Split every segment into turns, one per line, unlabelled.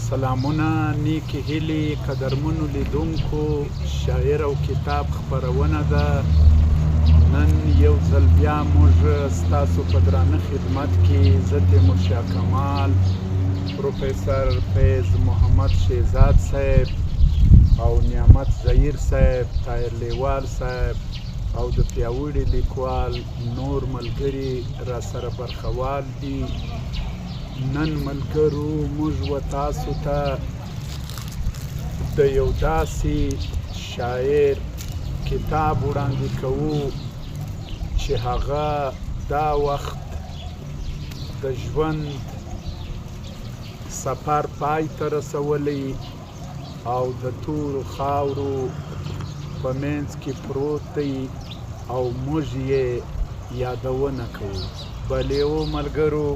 سلامونه نیکې هیلې قدرمنو لیدونکو شاعر او کتاب خپرونه ده. نن یو ځل بیا موږ ستاسو په درانه خدمت کې زه تیمور شاه کمال، پروفیسور فیض محمد شهزاد صاحب او نعمت زهیر صاحب، طاهر لیوال صاحب او د پیاوړي لیکوال نور ملګري را سره برخوال دي. نن ملګرو موږ و تاسو ته د یو داسې شاعر کتاب وړاندې کوو چې هغه دا وخت د ژوند سفر پای ته رسولی او د تورو خاورو په منځ کې پروت دی او موږ یې یادونه کوو. بلې و ملګرو،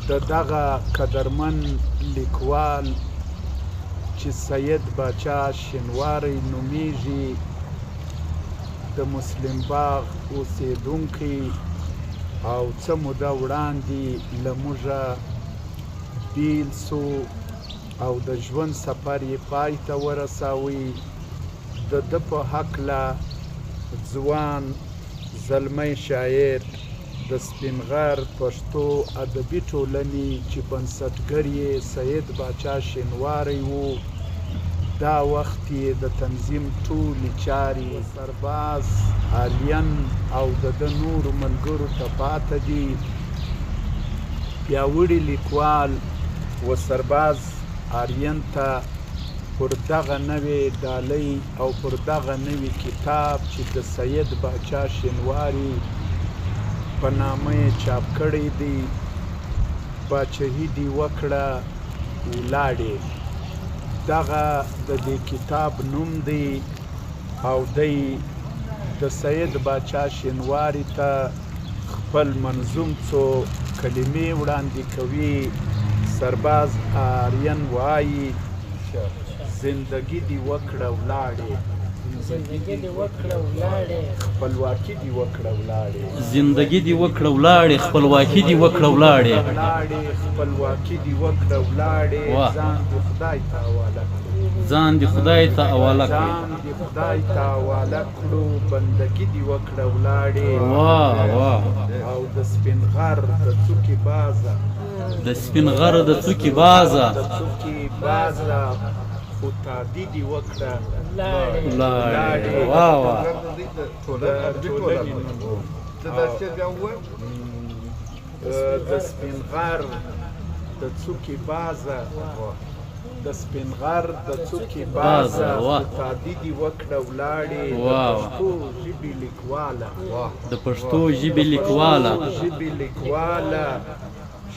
د دغه قدرمن لیکوال چې سید باچا شینواری نومیږي، د مسلم باغ اوسېدونکی او څه موده وړاندې له موږه بیل سو او د ژوند سفر یې پای ته ورساوی. د ده په هکله ځوان زلمی شاعر د سپین غر پښتو ادبي ټولنې چې بنسټګر یې سید باچا شینواری و، دا وخت یې د تنظیم ټولې چارې سرباز آرین او د ده نورو ملګرو ته پاته دي. پیاوړي لیکوال و سرباز آرین ته پر دغه نوې ډالۍ او پر دغه نوي کتاب چې د سید باچا شینواري په نامه یې چاپ کړی دی، باچهي دې وکړه ولاړې، دغه د دې کتاب نوم دی او دی د سید باچا شینواري ته خپل منظوم څو کلمې وړاندې کوي. سرباز آرین وایي: زندگی دی وکړه ولاړې،
زندگی دی وکړه ولاړې،
خپلواکي دی وکړه ولاړې،
زندگی دی وکړه ولاړې، خپلواکي دی وکړه ولاړې،
ولاړې، خپلواکي دی وکړه ولاړې، ځان دی خدای ته حواله کړو،
ځان دی خدای ته حواله کړو،
ځان دی خدای ته حواله کړو، بندگی دی وکړه ولاړې.
واه واه.
او د سپین غر د څوکې بازه،
د سپین غر د څوکې بازه،
د څوکې بازه، خو تادي دي وکړه
ولاړې. واه واه.
د ټولنې نوم د سپین غر د څوکې بازه، د سپین غر د څوکې بازه، خو تادي دي وکړه ولاړې. د پښتو ژبې لیکواله،
د پښتو ژبې لیکواله،
ژبې لیکواله،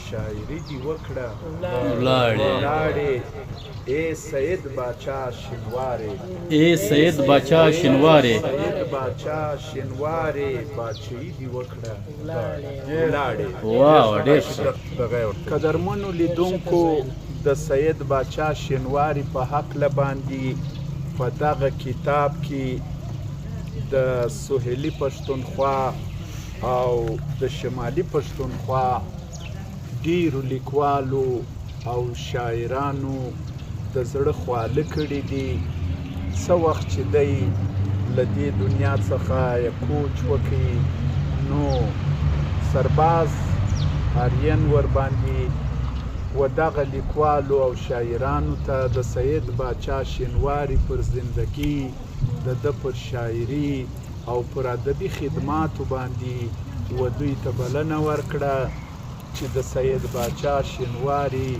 شاعري دي وکړه
ولاړې.
ولاړې. ای سید باچا شینوارې،
ای سید باچا شینوارې،
سید باچا شینوارې، باچهي دي وکړه ولاړې.
واه، ډېر ښه.
قدرمنو لیدونکو، د سید باچا شینواري په هکله باندې په دغه کتاب کې د سهیلي پښتونخوا او د شمالي پښتونخوا ډېرو لیکوالو او شاعرانو د زړه خواله کړي دي. څه وخت چې دی له دې دنیا څخه کوچ وکړي، نو سرباز آرین ورباندې و دغه لیکوالو او شاعرانو ته د سید باچا شینواري پر زندگی، د ده پر شاعري او پر ادبي خدماتو باندې و دوی ته بلنه ورکړه چې د سید باچا شینواري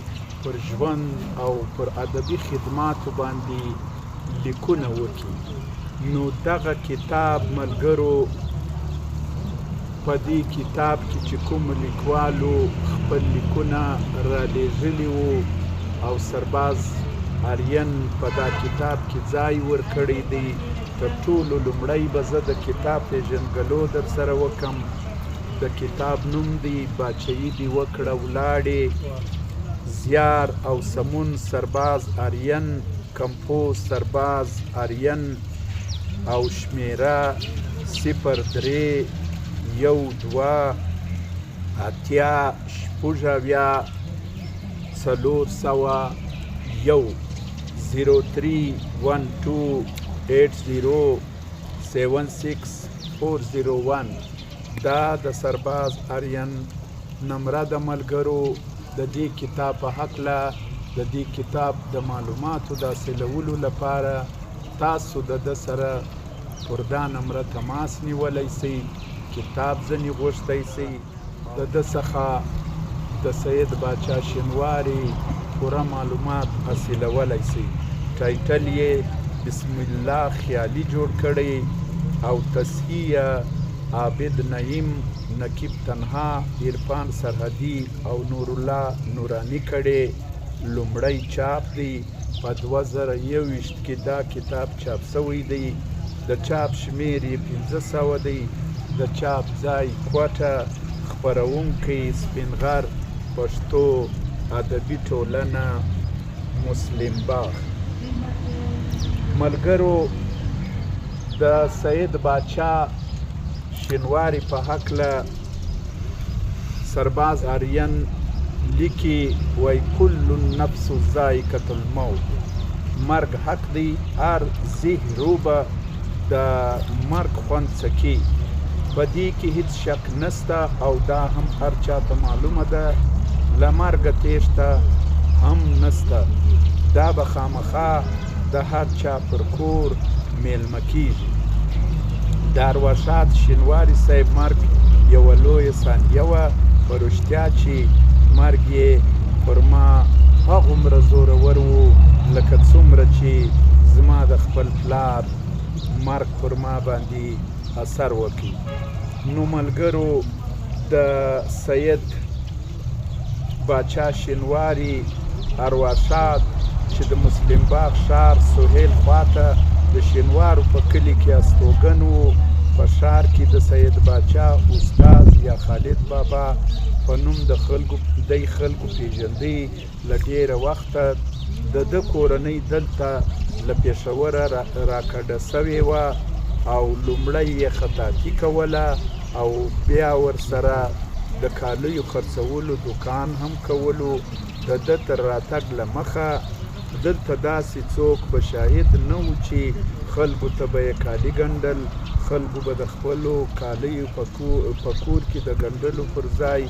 پر ژوند او پر ادبي خدماتو باندې لیکونه وکړي. نو دغه کتاب ملګرو، په دې کتاب کې چې کوم لیکوالو خپل لیکونه رالیږلي وو او سرباز آرین په دا کتاب کې ځای ورکړی دی، تر ټولو لومړی به زه د کتاب پېژندګلو در سره وکم. د کتاب نوم دی باچهي دي وکړه ولاړې، زیار او سمون سرباز آرین، کمپوز سرباز آرین، او شمېره 03 12 80 76 401، 03128076401. دا د سرباز ارین نمره د ملګرو. د دې کتاب په هکله د دې کتاب د معلوماتو د حاصلولو لپاره تاسو د ده سره پر دا نمره تماس نیولی سئ، کتاب ځنې غوښتی سئ، د ده څخه د سید باچا شینواري پوره معلومات حاصلولی سئ. ټایټل یې بسم الله خیالي جوړ کړی او تصحیح عابد نعیم، نقیب تنها، عرفان سرحدي او نورالله نوراني کړې. لومړی چاپ دی، په 2021 کې دا کتاب چاپ شوی دی. د چاپ شمېر یې 500 دی. د چاپ ځای کوټه، خپرونکی سپین غر پښتو ادبي ټولنه مسلم باغ. ملګرو، د سید باچا شینواري په هکله سرباز آرین لیکي، وای: کل النفس ذائقة الموت. مرګ حق دی، هر ذی روح به د مرګ خوند څکي، په دې کې هیڅ شک نسته او دا هم هر چاته معلومه ده. له مرګه تېښته هم نسته، دا به خامخا د هر چا پر کور میلمه کیږي. د ارواښاد شینواري صاحب مرګ یوه لویه سانحه وه. په رښتیا چې مرګ یې پر ما هغومره زورور و لکه څومره چې زما د خپل پلار مرګ پر ما باندې اثر وکړي. نو ملګرو، د سید باچا شینواري ارواښاد چې د مسلم باغ ښار سهیل خواته د شینوارو په کلي کې استوګن و، په ښار کې د سید باچا استاد یا خالد بابا په نوم د خلکو دی خلکو پیژندی. له ډېره وخته د ده کورنۍ دلته له پېښوره راکډه شوې وه او لومړی یې خطاطي کوله او بیا ورسره د کالیو خرڅولو دوکان هم کولو. د ده تر راتګ له مخه دلته داسې څوک به شاهد نه و چې خلکو ته به یې کالي ګنډل. خلکو به د خپلو کالیو په کور کې د ګنډلو پر ځای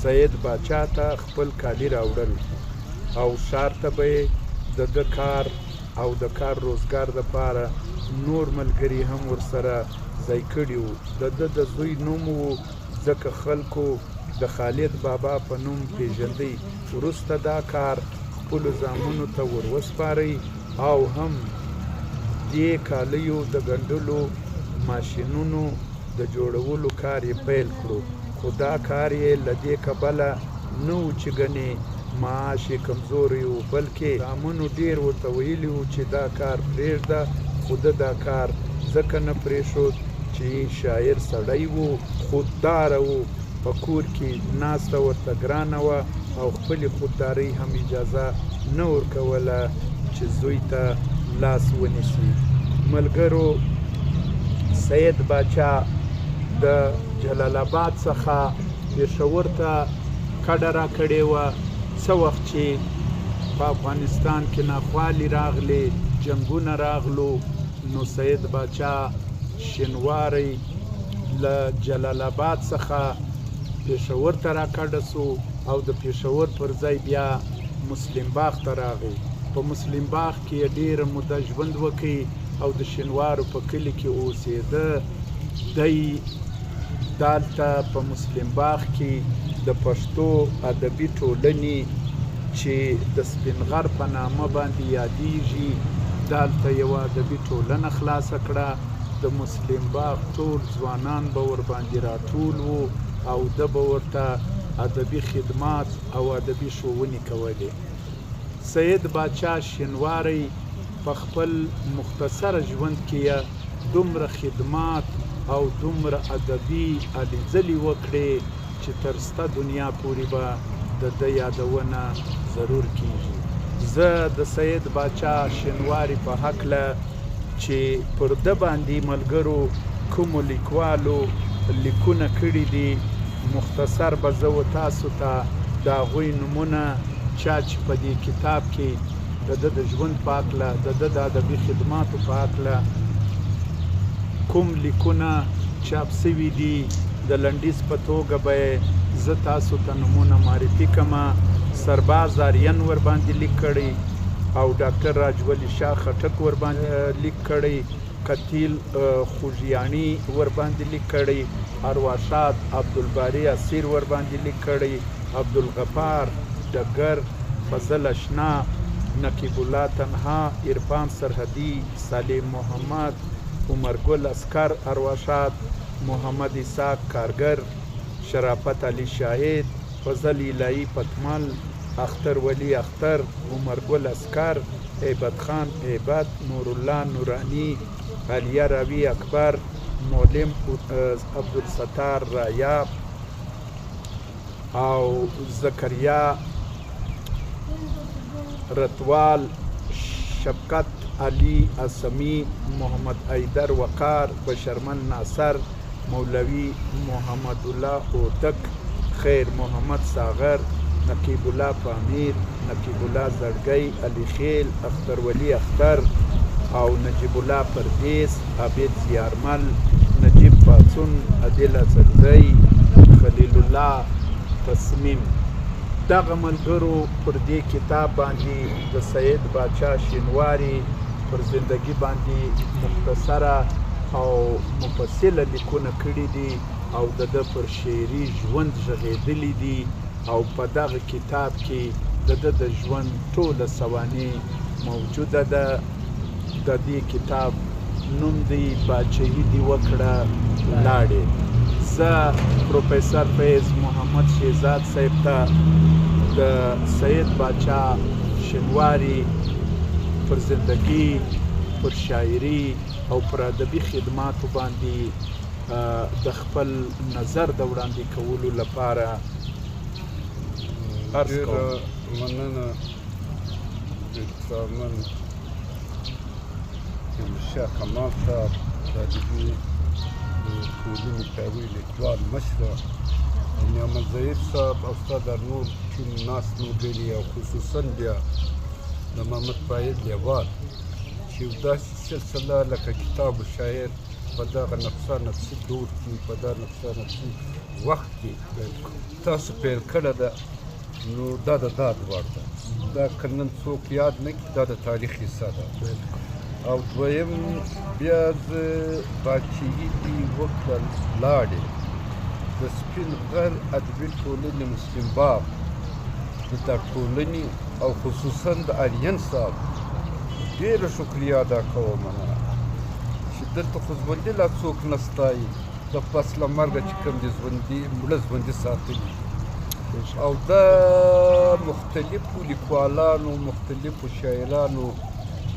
سید باچا ته خپل کالي راوړل او ښار ته به یې د ده کار او د کار روزګار دپاره نور ملګري هم ورسره ځای کړي وو. د ده د زوی نوم و، ځکه خلکو د خالد بابا په نوم پیژندی. وروسته دا کار خپلو زامنو ته ور وسپاری او هم دې کالیو د ګنډلو ماشینونو د جوړولو کار یې پیل کړو. خو دا کار یې له دې کبله نه و چې ګنې معاش یې کمزوری و، بلکې زامنو ډېر ورته ویلي وو چې دا کار پرېږده، خو ده دا کار ځکه نه پرېښود چې شاعر سړی و، خودداره و، په کور کې ناسته ورته ګرانه وه او خپلې خوددارۍ هم اجازه نه ورکوله چې زوی ته لاس ونیسي. ملګرو، سید باچا د جلال آباد څخه پېښور ته کډه راکړې وه. څه وخت چې په افغانستان کې ناخوالې راغلې، جنګونه راغلو، نو سید باچا شینواری له جلال آباد څخه پېښور ته راکډه سو او د پېښور پر ځای بیا مسلم باغ ته راغی. په مسلم باغ کې یې ډېره موده ژوند وکړ او د شینوارو په کلي کې اوسېده. دی دالته په مسلم باغ کې د پښتو ادبي ټولنې چې د سپین غر په نامه باندې یادیږي، دالته یوه ادبي ټولنه خلاصه کړه. د مسلم باغ ټول ځوانان به ورباندې راټول وو او ده به ورته ادبي خدمات او ادبي ښوونې کولې. سید باچا شینواری په خپل مختصر ژوند کې یې دومره خدمات او دومره ادبي هلې ځلې وکړې چې تر سته دنیا پورې به د ده یادونه ضرور کیږي. زه د سید باچا شینواري په هکله چې پر ده باندې ملګرو کومو لیکوالو لیکونه کړي دي، مختصر به زه و تاسو ته د هغوی نومونه چا چې په دې کتاب کې د ده د ژوند په هکله، د ده د ادبي خدماتو په هکله کوم لیکونه چاپ سوي دي، د لنډیز په توګه به یې زه تاسو ته نومونه معرفي کړم. سرباز آرین ورباندې لیک کړی او ډاکټر راج ولي شاه خټک ورباندې لیک کړی، قتیل خوږیاڼي ورباندې لیک کړی، ارواښاد عبدالباري اسیر ورباندې لیک کړی، عبدالغفار ډګر، فضل اشنا، نقیب الله تنها، عرفان سرحدي، صالح محمد، عمر ګل عسکر ارواښاد، محمد اسحاق کارګر، شرافت علي شاهد، فضل الهي پتمل، اختر ولي اختر، عمر ګل عسکر، هیبت خان هیبت، نورالله نوراني، عالیه راوي اکبر، معلم عبدالستار رایاب او زکریا رتوال، شفقت علي اسمي، محمد ایدر وقار، بشرمل ناصر، مولوي محمد الله هوتک، خیر محمد ساغر، نقیب الله پامیر، نقیب الله زړګی، علي خیل، اختر ولي اختر او نجیب الله پردیس، عابد زیارمل، نجیب پاڅون، عادل اڅکزی، خلیل الله تصمیم. دغه ملګرو پر دې کتاب باندې د سید باچا شینواري پر زندګي باندې مختصره او مفصله لیکونه کړي دي او د ده پر شعري ژوند ږغېدلي دي او په دغه کتاب کې د ده د ژوند ټوله سوانح موجوده ده. د دې کتاب نوم دی باچهي دې وکړه لاړې. زه پروفیسر فیض محمد شهزاد صاحب ته د سید باچا شینواري پر زندګي، پر شاعري او پر ادبي خدماتو باندې د خپل نظر د وړاندې کولو لپاره عرض کوم.
ډېره مننه احترامن تیمورشاه کمال صاحب، د ادبي ټولنې پیاوړي لیکوال مشره، او نعمت ظهیر صاحب او استاد نور ټیم ناست ملګري، او خصوصا بیا د محمد فایز لیوال چې یو داسې سلسله لکه کتاب و شاعر په دغه نفسا نفسي دور کې، په دغه نفسا نفسي وخت کې تاسو پیل کړه ده، نو دا د داد وړ ده. دا که نن څوک یاد نه کړي، دا د تاریخ حصه ده. او دویم بیا زه باچهي دې وکړه لاړې د سپین غر ادبي ټولنې مسلم باغ د ټولنې او خصوصا د آرین صاحب ډېره شکریه ادا کوم چې دلته خو ژوندي لا څوک نه ستایي، د پس له مرګه چې کوم دي ژوندي مړه ژوندي ساتلي. او دا مختلفو لیکوالانو، مختلفو شاعرانو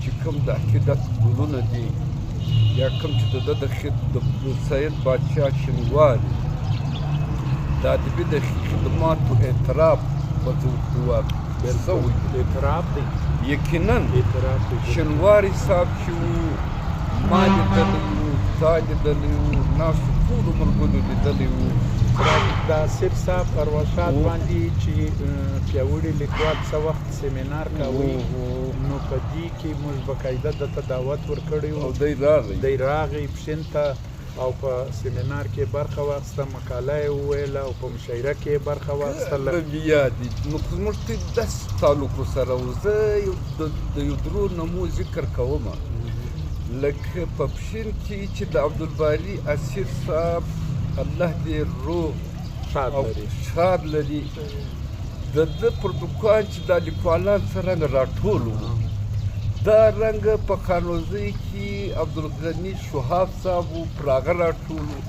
چې کوم د عقیدت ګلونه دي یا کوم چې د ده د سید باچا شینواري د ادبي د خدماتو اعتراف په سوی
اعتراف دی،
یقینا
اعتراف دی.
شینواري صاحب چې وو، ما لیدلی وو، تا لیدلی وو، ناستو ټولو ملګرو لیدلی وو.
د آصف صاحب ارواښاد باندې چې پیاوړي لیکوال څه وخت سیمینار کاوه، نو په دې کې موږ باقاعده ده ته دعوت ورکړی
او دی راغی،
دی راغی پښین ته او په سیمینار کې برخه واخیسته، مقاله یې وویله او په مشاعره کې یې برخه واخیستله.
بیا دي نو زموږ ته داسې تعلق ورسره و. زه د یو درو نومو ذکر کوم، لکه په پښین کې چې د عبدالباري اسیر صاحب الله دې روغ
ښاد
او
لري،
ښاد لري، د ده پر دوکان چې دا لیکوالان څرنګه راټول وو، دا رنګه په خانوزۍ کې عبدالغني شهاب صاحب و، پر هغه راټول وو.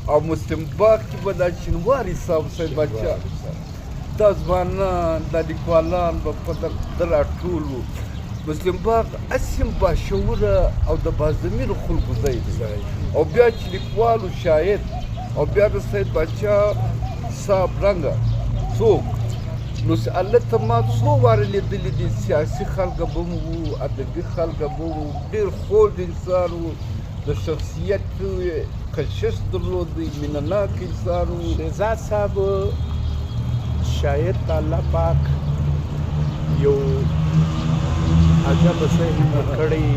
او مسلم باغ کې به دا شینواري صاحب سید باچا، دا ځوانان دا لیکوالان به په ده راټول وو. مسلم باغ هسې هم باشعوره او د باضمیرو خلکو ځای دی. او بیا چې لیکوال و شاعر او بیا د سید باچا صاحب رنګه څوک، نو هلته ما څو واره لیدلي دي، سیاسي خلک به هم وو، ادبي خلک به وو، ډېر خوږ انسان و، د شخصیت کشش درلود، مینه ناک انسان و.
شهزاد صاحب شاعر ته الله پاک یو عجب ذهن یې کړی.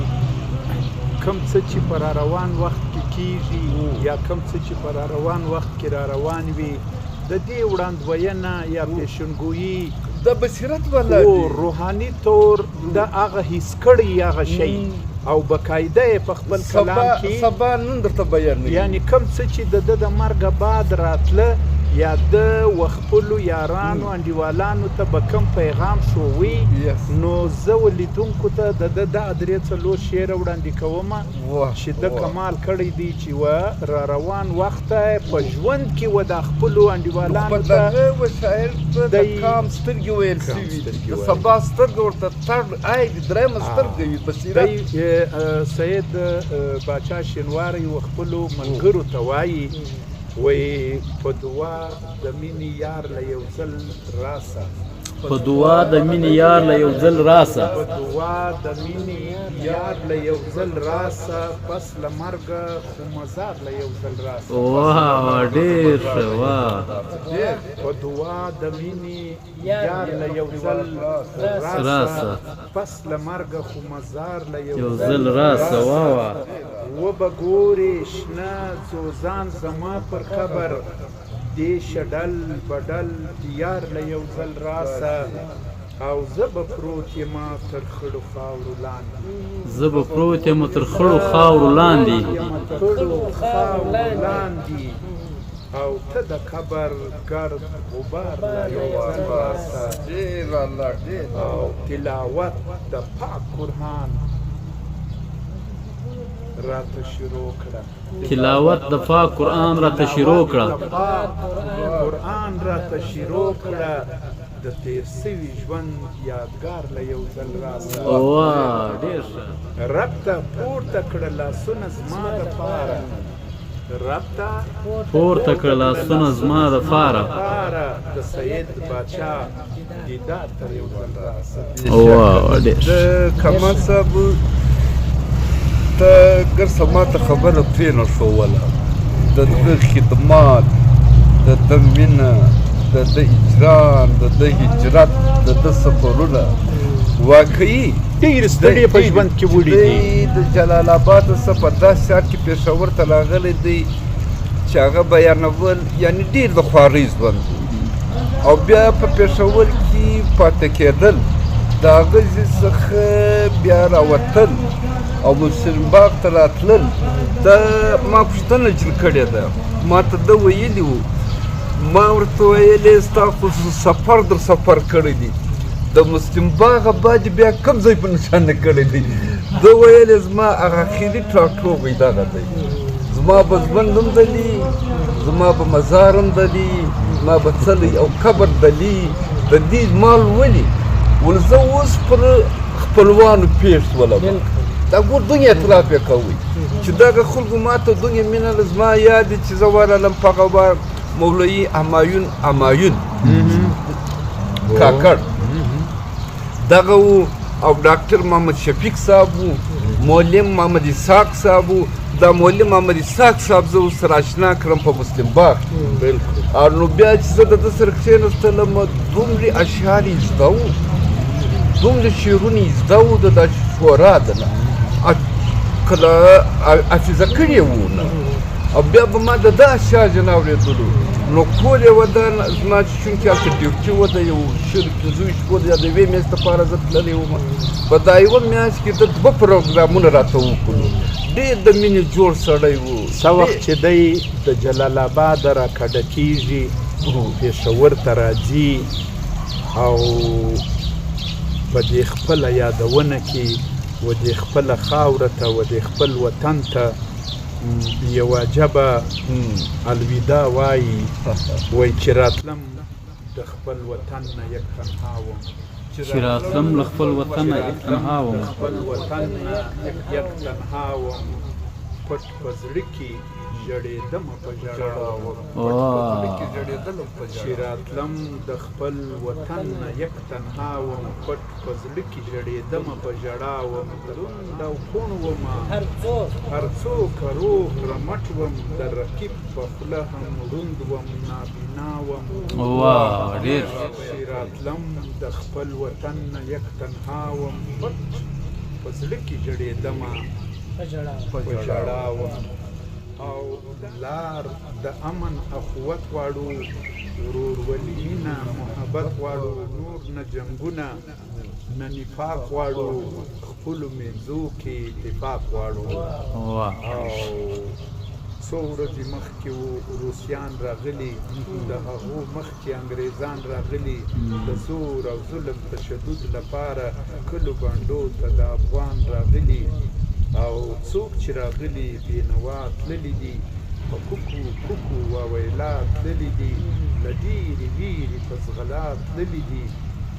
کم څه چې په را روان وخت کې کیږي یا کم څه چې په را روان وخت کې را روان وي، د دې وړاندوینه یا پیشنګویي
د بصیرت والا
او
دی.
روحاني طور د هغه حس کړی هغه شی او باقاعده یې په خپل کلام
سبا
کې،
سبا نن درته بیانوي.
یعنی کم څه چې د ده د مرګه بعد راتله یا ده و خپلو یارانو انډیوالانو ته به کم پیغام ښووي، نو زه و لیدونکو ته د ده دغه درې څلور شعره وړاندې کوم چې ده کمال کړی دی چې و را روان وخت ته په ژوند کې و دا خپلو انډیوالانو
په
ته
دغه و شاعر ته د کام سترګې ویل
کام
شوي،
سترګې
د
ویل.
سبا سترګه ورته تړ آی دي، درېیمه سترګه وي بصیرت.
دی سید باچا شینواری و خپلو ملګرو ته وایي، وایي په دعا د مینې یار له یو ځل راسه،
په دعا د مینې یار له یو ځل راسه،
په دعا د مینې یار له یو ځل راسه، پس له مرګه خو مزار له یو ځل راسه.
واه واه، ډېر ښه، واه.
په دعا د مینې یار له یو ځل راسه،
راسه.
پس له مرګه خو مزار له یو
یو ځل راسه، واه واه.
وبه ګورې شنه ځوځان زما پر قبر، دې شډل بډل دیار له یو ځل راسه، او زه به پروت یمه تر خړو خاورو لاندې،
زه به پروت یم تر خړو خاورو لاندې،
یمه تر خړو خاورو لاندې، او ته د قبر ګرد غبار له یو ځل راسه.
ډېر الله ډېر.
او تلاوت د پاک قرآن راته شروع کړه،
تلاوت د پاک قرآن راته شروع کړه،
د پاک قرآن راته شروع کړه، د تیر سوي ژوند یادګار له یو ځل راسه.
واه، ډېر ښه.
رب ته پورته کړه لاسونه زما دپاره، رب ته
پورته کړه لاسونه زما د پاره،
پاره د سید باچا دیدار ته یو ځل راسه.
واه، ډېر
د
ښه.
کمال صاحب ته ګرسه ما ته خبره پرې نه ښووله، د ده خدمات، د ده مینه، د ده اجران، د ده هجرت، د ده سفرونه واقعي
ډېرې ستړې په ژوند کې وړي دي.
دی د جلال آباد څخه په داسې حال کې پېښور ته راغلی دی چې هغه بیانول یعنی ډېر د خوارۍ ژوند و، او بیا په پېښور کې پاتې کېدل، د هغه ځای څخه بیا راوتل او مسلم باغ ته راتلل. دا ما پوښتنه جن کړې ده، ما ته ده ویلي وو، ما ورته ویلې ستا خو سفر در سفر کړی دی، د مسلم باغ آباد بیا کوم ځای په نښانه کړی دی؟ ده ویلې زما هغه اخري ټاټوبی دغه دی، زما به ژوند هم دلی، زما به مزار هم دلی، زما به څلی او قبر دلی، د دې مال ولي ول زه اوس پر خپلوانو پېښ سولم. دا ګور دنیا اعتراف یې کوي چې دغه خلکو ما ته دنیا مینه له زما یاد دی چې زه ورغلم په هغه وار مولوي همایون همایون کاکړ دغه و، او ډاکټر محمد شفیق صاحب و، معلم محمد اسحاق صاحب و. دا معلم محمد اسحاق صاحب زه ورسره آشنا کړم په مسلم باغ کې.
بالکل.
او نو بیا چې زه د ده سره کښېناستلم دومره اشعار یې زده وو، دومره شعرونه یې زده وو، د دا شورا ده نه کله حافظه کړې وو نه، او بیا به ما د ده اشعار جن اورېدلو. نو کور یې ودان زما چې چونکې هلته ډیوټي وه د یو شل 25 ورځې یا د یوې میاشتې لپاره زه تللی وم، په دا یوه میاشت کې ده دوه پروګرامونه راته وکړو. ډېر د مینې جوړ سړی و.
څه وخت چې دی د جلال آباده راکډه کېږي پېښور ته راځي او په دې خپله یادونه کې و دې خپله خاوره ته و دې خپل وطن ته یو عجبه الوداع وایي، وایي چې راتلم د خپل وطن نه یک تنها وم،
چې راتلم له خپل وطن نه یک تنها وم،
د خپل وطن نه یک تنها وم، پټ په زړه کې ژړېدمه په ژړا وم. چې راتلم د خپل وطن نه یک تنها وم، پټ په زړه کې ژړېدمه په ژړا وم. دروند او کوڼ ومه هر څوک روغ رمټ وم، د رقیب په خوله هم ړوند وم، نابینا وم.
ډېر.
چې راتلم د خپل وطن نه یک تنها وم، پټ په زړه کې ژړېدمه په ژړا وم. او لار د امن اخوت غواړو، ورورولي مینه محبت غواړو، نور نه جنګونه نه نفاق غواړو، خپلو منځو کې اتفاق غواړو. او څو ورځې مخکې روسیان راغلي، د هغو مخکې انګریزان راغلي، د زور او ظلم تشدد لپاره کلو بانډو ته د افغان راغلي. او څوک چې راغلي بېنوا تللي دي، په کوکو کوکو واویلا تللي دي، له ډېرې ویرې په ځغلا تللي دي،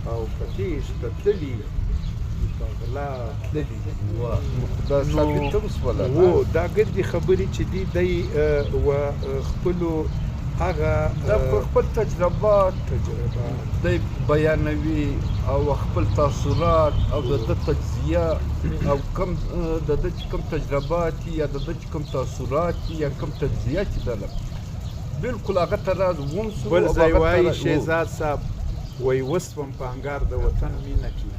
او په تېښته تللي په غلا تللي دي.
دا ثابت هم سوله.
و دا ګردې خبرې چې دي دی و خپلو هغه
دا په خپل تجربات دی بیانوي، او خپل تاثرات او د ده تجزیه او کوم د ده چې کوم تجربات یا د ده چې کوم تاثرات یا کوم تجزیه چې ده بالکل هغه ته راز وم سو.
بل ځای وایي شهزاد صاحب وایي وسوم په انګار د وطن مینه کې،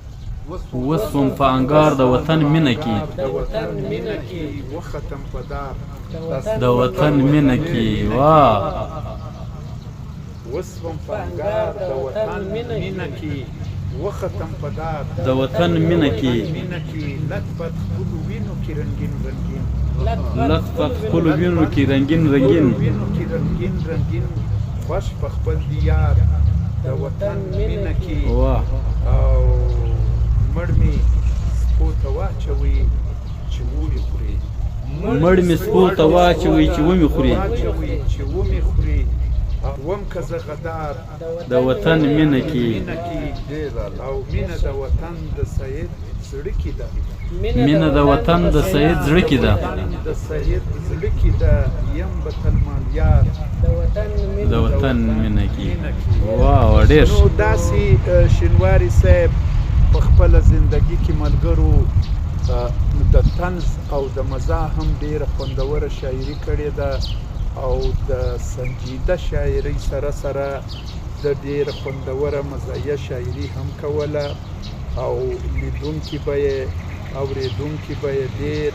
وسوم په انګار د وطن مینه کې،
د وطن مینه کې وختم په دار
د وطن مینه کې. واه.
وسوم په انګار د وطن مینه کې وختم په دار
د وطن مینه کې،
لت پت خپلو وینو کې رنګین رنګین،
لت پت خپلو وینو کې رنګین رنګین،
وینو کې رنګین رنګین، خوښ په خپل دیار د وطن مینه کې. او مړ مې سپو ته واچوي چې ومې خوري،
مړ مې سپو ته واچوي چې ومې خوري،
واچوي چې ومې خوري. وم که زه غدار
د وطن مینه کې،
او مینه د وطن د سید زړه کې ده،
مینه د وطن د سید زړه کې ده،
د سید زړه کې ده، یم به تل مالیار
د وطن مینه کې. واه ډېر.
نو داسې شینواری صاحب په خپله زندګي کې ملګرو د طنز او د مزاح هم ډېره خوندوره شاعري کړې ده، او د سنجیده شاعرۍ سره سره د ډېره خوندوره مزاحیه شاعري هم کوله، او لیدونکي به یې اورېدونکي به یې ډېر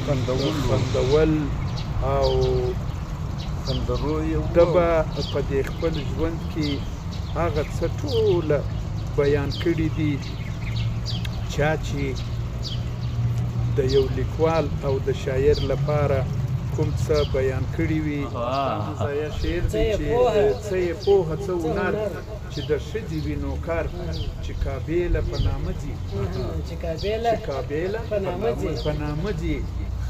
خندول، او ده به په دې خپل ژوند کې هغه څه ټوله بیان کړي دي چا چې د یو لیکوال او د شاعر لپاره کوم څه بیان کړي وي. مزاحیه شعر دی چې څه یې پوهه څه هنر، چې د ښځې وي نوکر، چې کعبې له په نامه ځي، چې کعبې له په نامه ځي،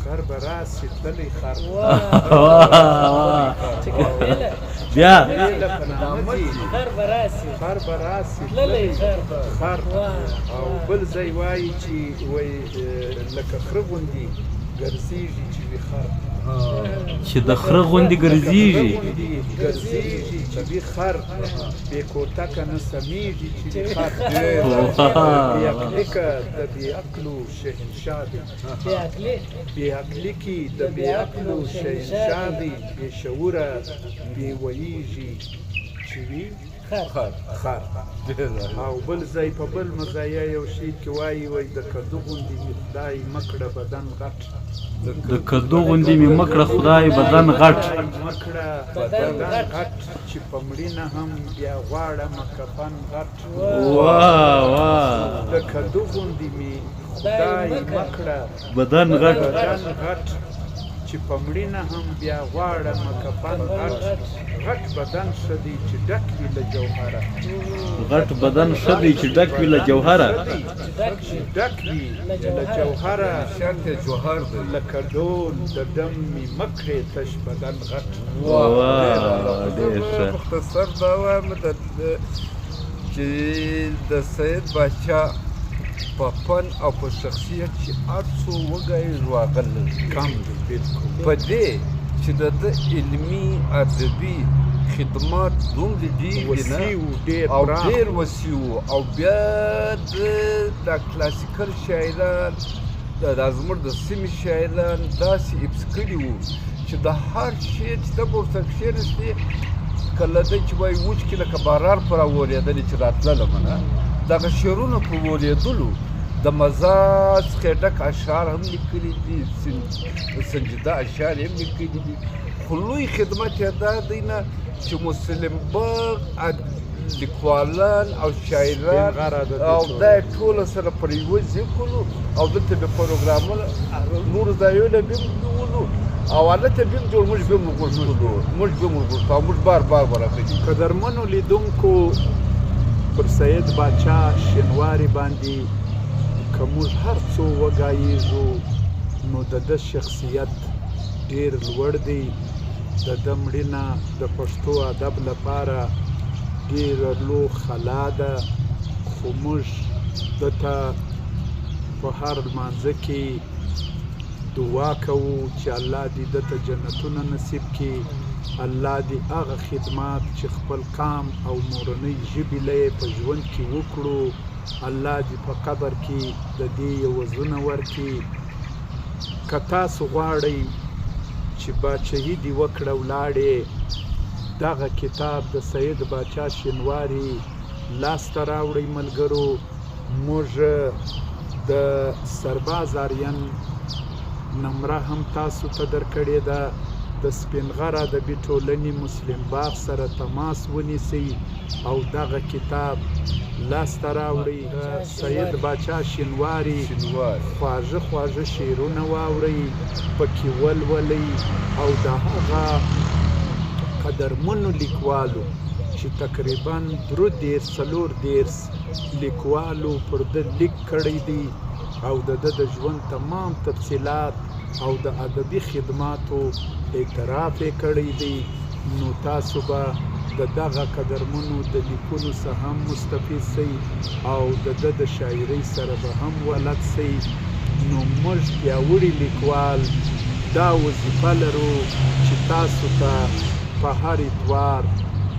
خر به راسي تللی خر،
بیا
په نامه ځي، خر به راسي تللی خر. او بل ځای وایي چې وایي لکه خره غوندې ګرځېږي چې وي خر،
چې د خره غوندې ګرځېږي،
ګرځېږي چې وي خر، بې کوتکه نه سمېږي چې وي خر، بې عقلکه د بې عقلو شهنشاه دی، بې عقلي کې د بې عقلو شهنشاه دی، بې شعوره بې ویېږي چې وي خر. او بل ځای په بل مزاحیه یو شعر کې وایي وایي د کدو غوندې مې خدای مه کړه بدن غټ،
د کدو غوندې مې مه کړه خدای بدن غټ،
مه کړه بدن غټ، چې په مړینه هم بیا غواړمه کفن غټ.
واه واه.
د کدو غوندې مې خدای مه کړه
بدن غټ،
بدن غټ، چې په مړینه هم بیا غواړمه کفن غټ، غټ بدن ښه دی چې ډک وي له جوهره،
غټ بدن ښه دی چې ډک وي له جوهره،
چې ډک وي له جوهره،
شرط یې جوهر دی،
لکه ډول د ډم مې مه کړې تش بدن غټ.
واه ډېر ښه.
مختصر دا وایم چې د سید باچا په فن او په شخصیت چې هر څو وګایږو هغه لږ
کم دی. بالکل
په دې چې د ده علمي ادبي خدمات دومره ډېر دي نه، او ډېر وسیع وو. او بیا د کلاسیکل شاعران، دا زموږ د سیمې شاعران داسې حفظ کړي وو چې د هر شعر چې ته به ورسره کښېناستې، کله دی چې وایي وچ کې لکه باران په راورېدلې چې راتلله منه، دغه شعرونه په ورېدلو د مزاج څخه ډک اشعار هم لیکلي دي، سنجیده اشعار یې هم لیکلي دي. خو لوی خدمت یې دا دی نه چې مسلم باغ لیکوالان او شاعران او دا ټوله سره پر یوه ځای کړو، او دلته به پروګرامونه نورو ځایونه به هم نیولو، او هلته به هم جوړ، موږ به هم وغوښتلو، موږ به هم وغوښتو او موږ بار بار ورغلي.
قدرمنو لیدونکو، پر سید باچا شینواري باندې که موږ هر څو وګایېږو نو د ده شخصیت ډېر لوړ دی. د ده مړینه د پښتو ادب لپاره ډېره لو خلا ده، خو موږ ده ته په هر لمانځه کې دعا کوو چې الله دې ده ته جنتونه نصیب کړي، الله دې هغه خدمات چې خپل قام او مورنۍ ژبې له یې په ژوند کې وکړو، الله دې په قبر کې د دې عوضونه ورکړي. که تاسو غواړئ چې باچهي دې وکړه ولاړې، دغه کتاب د سید باچا شینواري لاسته راوړئ ملګرو. موږ د سرباز آرین نمره هم تاسو ته درکړې ده. د سپین غر ادبي ټولنې مسلم باغ سره تماس ونیسئ او دغه کتاب لاسته راوړئ. سید باچا شینواري خواږه خواږه شعرونه واورئ، پکې ولولئ، او د هغه قدرمنو لیکوالو چې تقریبا 33 34 لیکوالو پر ده لیک کړی دی او د ده د ژوند تمام تفصیلات او د ادبي خدماتو اعتراف یې کړی دی، نو تاسو به د دغه قدرمنو د لیکونو څخه هم مستفید سئ او د ده د شاعرۍ سره به هم ولد سئ. نو موږ پیاوړي لیکوال دا وظیفه لرو چې تاسو ته په هر اتوار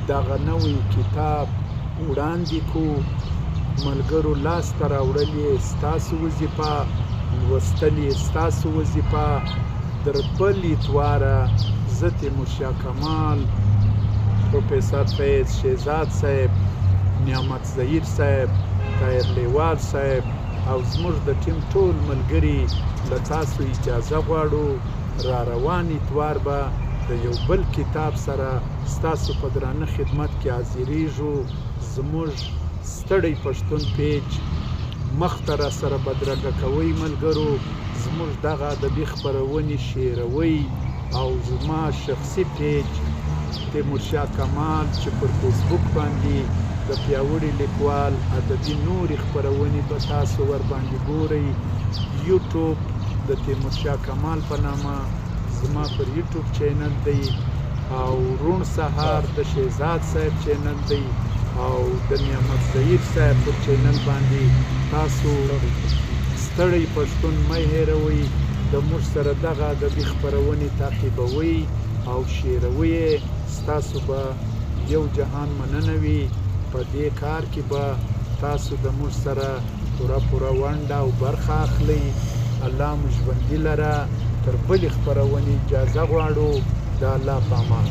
دغه نوی کتاب وړاندې کو. ملګرو، لاسته راوړل یې ستاسو وظیفه، لوستل یې ستاسو وظیفه. در بل اتواره زه تیمورشاه کمال، پروفیسور فیض شهزاد صاحب، نعمت ظهیر صاحب، طاهر لیوال صاحب او زموږ د ټیم ټول ملګري له تاسو اجازه غواړو. را روان اتوار به د یو بل کتاب سره ستاسو په درانه خدمت کې حاضرېږو. زموږ ستړی پښتون پیج مخته را سره بدرګه کوئ ملګرو، زموږ دغه ادبي خپرونې شیروئ، او زما شخصي پیج تیمورشاه کمال چې پر فیسبوک باندې د پیاوړي لیکوال ادبي نورې خپرونې به تاسو ورباندې ګورئ. یوټیوب د تیمورشاه کمال په نامه زما پر یوټیوب چینل دی، او روڼ سهار د شهزاد صاحب چینل دی، او د نعمت ظهیر صاحب پر چینل باندې تاسو ستړی پښتون مه هېروئ. د موږ سره دغه ادبي خپرونې تعقیبوئ او شیروئ یې، ستاسو به یو جهان مننه وي. په دې کار کې به تاسو د موږ سره پوره پوره ونډه او برخه اخلئ. الله مو ژوندي لره. تر بلې خپرونې اجازه غواړو. د الله په امان.